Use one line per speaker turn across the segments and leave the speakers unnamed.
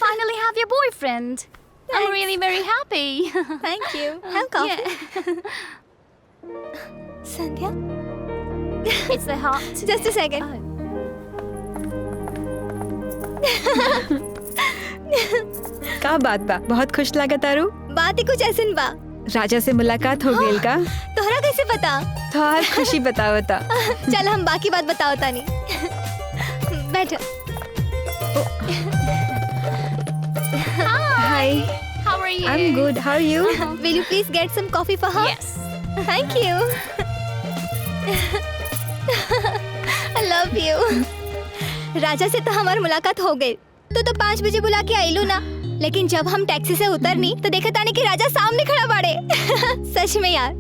finally have your boyfriend. I'm really very happy.
Thank you. Have coffee. Sandhya?
It's the hot.
Just a second.
का बात बा, बहुत खुश लगा तारू।
बात ही कुछ ऐसन बा।
राजा से मुलाकात हो गई का?
तोहरा कैसे पता?
तोहार खुशी बतावता।
चल हम बाकी बात बतावता नहीं। बैठो।
Hi.
How are you?
I'm good. How are you?
Will you please get some coffee for her?
Yes.
Thank you. I love you. राजा से तो हमारी मुलाकात हो गई। तो 5 बजे बुला के आईलू ना, लेकिन जब हम टैक्सी से उतरनी तो देखा तानी कि राजा सामने खड़ा बाड़े। सच में यार,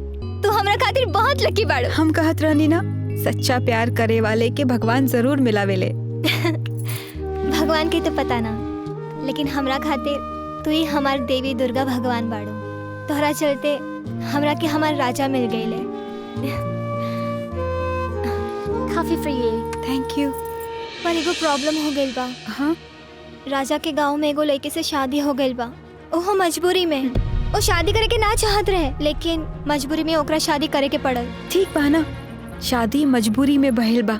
तू हमरा खातिर बहुत लकी बाड़ो।
हम कहत रहनी ना, सच्चा प्यार करे वाले के भगवान जरूर मिलावेले।
भगवान के तो पता ना, लेकिन हमरा खातिर तू ही हमार देवी दुर्गा भगवान बाड़ो। तोहरा चलते हमरा के हमार राजा मिल गईले।
Coffee for you.
Thank you.
पर एगो प्रॉब्लम हो गइल बा।
हाँ?
राजा के गांव में एगो लड़के से शादी हो गइल बा। ओहो मजबूरी में। वो शादी करे के ना चाहत रहे, लेकिन मजबूरी में ओकरा शादी करे के पड़ल।
ठीक बा ना, शादी मजबूरी में भइल बा,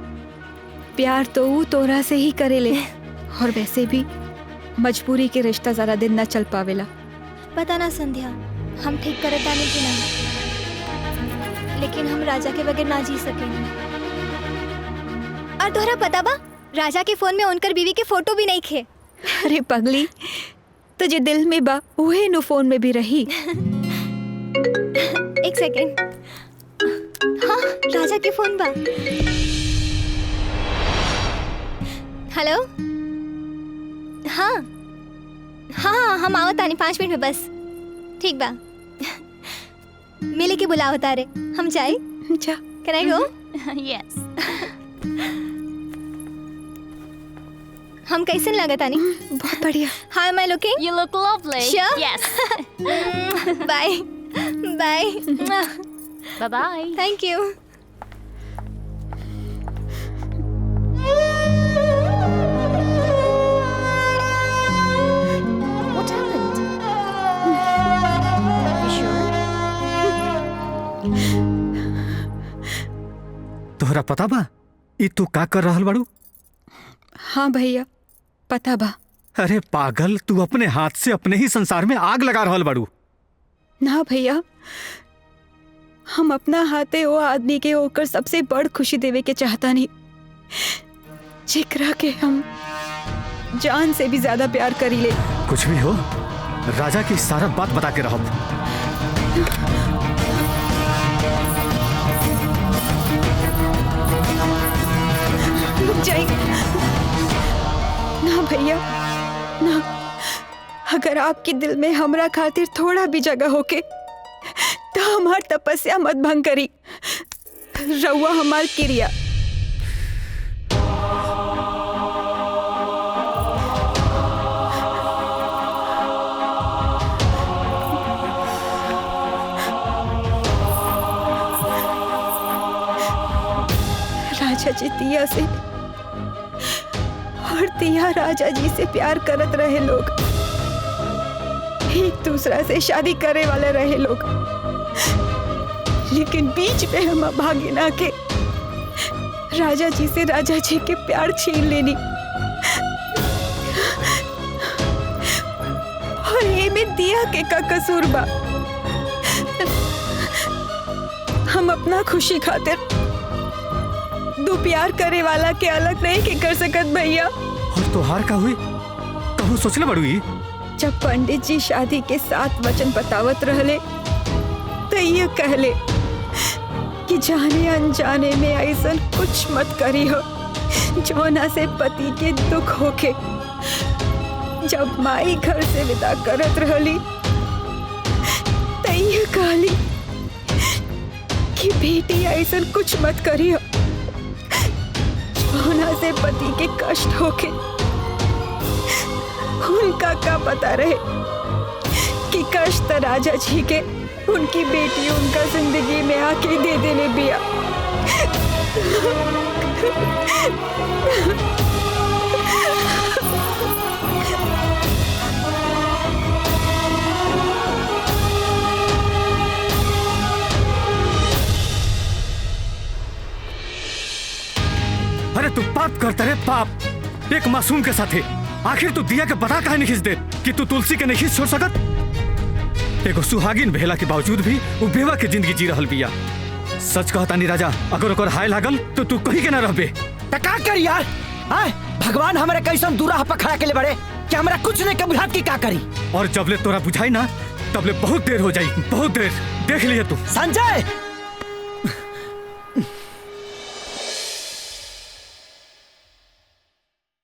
प्यार तो ऊ तोरा से ही करेले। और वैसे भी मजबूरी के रिश्ता ज़्यादा दिन ना चल पावेला।
पता ना संध्या, हम ठीक करे तानी कि ना, लेकिन हम राजा के बगैर ना जी सकेंगे। और तोहरा पता बा, राजा के फोन में उनकर बीवी के फोटो भी नहीं खे।
अरे पगली, तुझे दिल में बा उहे नु फोन में भी रही।
एक सेकेंड। हाँ, राजा के फोन बा। हेलो। हाँ हाँ, हम आवत आनी 5 मिनट में बस। ठीक बा। मिले के बुलाओ तारे, हम जाए?
जा।
Can I go?
Yes.
हम कैसे लागत आनी?
बहुत बढ़िया।
How am I looking?
You look lovely.
Sure?
Yes.
Bye. Bye.
Bye bye.
Thank you.
What happened? You sure?
तोहरा पता बा ई तू का कर रहल बाड़ू?
हाँ भैया, पता बा।
अरे पागल, तू अपने हाथ से अपने ही संसार में आग लगा रहल बाड़ू।
ना भैया, हम अपना हाथे वो आदमी के होकर सबसे बड़ खुशी देवे के चाहता नहीं, जेकरा के हम जान से भी ज्यादा प्यार करीले।
कुछ भी हो, राजा की सारा बात बता के रहो।
रुक जाइए ना भैया ना, अगर आपके दिल में हमरा खातिर थोड़ा भी जगह होके तो हमार तपस्या मत भंग करी। रउआ हमार क्रिया। राजा जी तिया से और तिया राजा जी से प्यार करत रहे लोग, एक दूसरा से शादी करे वाले रहे लोग, लेकिन बीच में हम अभागिना के राजा जी से राजा जी के प्यार छीन लेनी। और ये में दिया के का कसूर बा? हम अपना खुशी खातिर दो प्यार करे वाला के अलग नहीं के कर सकत भैया।
और तोहार का हुई, कहूँ सोचले बड़ू?
जब पंडित जी शादी के 7 वचन बतावत रहले तो ये कहले कि जाने अनजाने में ऐसा कुछ मत करी हो जोना से पति के दुख होके। जब माई घर से विदा करत रहली तो ये कहली कि बेटी ऐसा कुछ मत करी हो जोना से पति के कष्ट होके। उनका का पता रहे कि कष्ट राजा जी के उनकी बेटी उनका जिंदगी में आके दे देने बिया।
अरे तू पाप करता रे पाप, एक मासूम के साथे। आखिर तू दिया के बता काहे नहीं खींच दे कि तू तुलसी के नहीं छोड़ सकत? एगो सुहागिन भेला के बावजूद भी वो बेवा के जिंदगी जी रहल बिया। सच कहतानी राजा, अगर ओकर हाय लागल तो तू कहीं के ना रहबे।
त का करी यार? आय भगवान हमरा कैसन दूरा पर खड़ा के ले बड़े कि हमरा कुछ नहीं के बुझात की का करी।
और जबले तोरा बुझाई ना तबले बहुत देर हो जाई, बहुत देर। देख लिए तू।
संजय,